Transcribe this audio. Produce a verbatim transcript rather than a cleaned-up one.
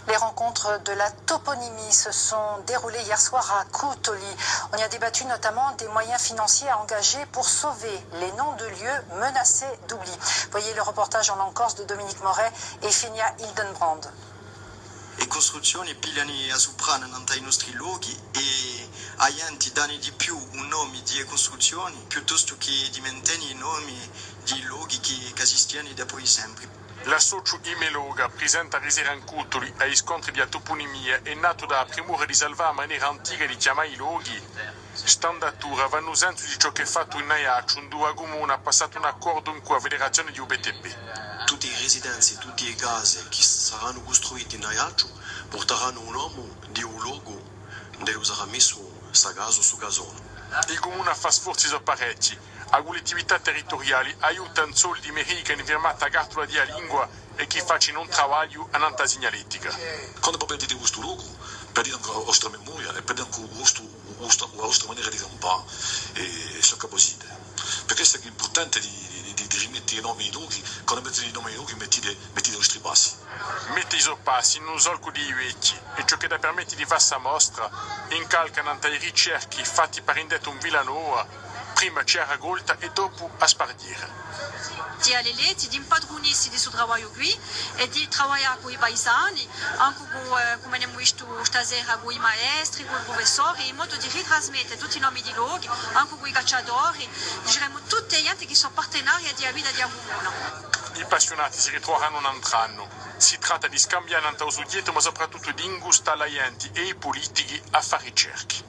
Les rencontres de la toponymie se sont déroulées hier soir à Cutoli. On y a débattu notamment des moyens financiers à engager pour sauver les noms de lieux menacés d'oubli. Voyez le reportage en langue corse de Dominique Moret et Fenia Hildenbrand. E custruzzioni pigliani a suprana nant'à i nostri lochi è a ghjenti dani di più u nomi di e custruzzioni piuttostu chè di manteni i nomi di i lochi chì, ch'esistiani dapoi sempri. L'associu Imeloga, prisentatu isera in Cutuli à i scontri di a tupunimia, hè natu da a primura di salvà a manera antica di chjamà i lochi. St'andatura và in u sensu di ciò ch'hè fattu in Aiacciu, induva a cumuna hà passatu un accordu incù a federazioni di u P T P. Tutti i residenzi, tutti e case chì saranu custruiti in Aiacciu purtaranu u nomu di u locu induva sarà missu sta casa o stu casonu. I cumuni à fà sforzi sò parechji. A cullittività territuriali aiuta in soldi mericani firmati à a cartula di a lingua è chì facini un travagliu annant'à a signaletica. Quandu vo vediti stu locu, perditi ancu a vostra memoria è perditi ancu u vostru, u vostru, a vostra manera di campà è ciò chì vo site. Perchè hè impurtante di, di, di, di rimetti i nomi à i lochi, quandu mettiti i nomi à i lochi, mettiti, mettiti i vostri passi. Mette i so passi in u solcu di i vechji, hè ciò chì hà da permette di fà sta mostra, incalca nant'à i ricerchi fatti par indettu in Villanova, prima ci hè a racolta è dopu a sparghjera. Di a l'eletti, d'impadrunissi di stu travagliu quì è di travaglià cù i paisani, ancu cù, eh, cum'è n'emu vistu sta sera, cù i maestri, cù i prufessori, in modu di ritrasmette tutti i nomi di lochi, ancu cù i cacciadori, diceremu tutti i ghjenti chì sò partenarii di a vita di a cumuna. I passiunati si ritrovaranu un antru annu. Si tratta di scambià nant'à u sughjettu, ma soprattuttu d'ingustà a ghjenti è i pulitichi à fà ricerchi.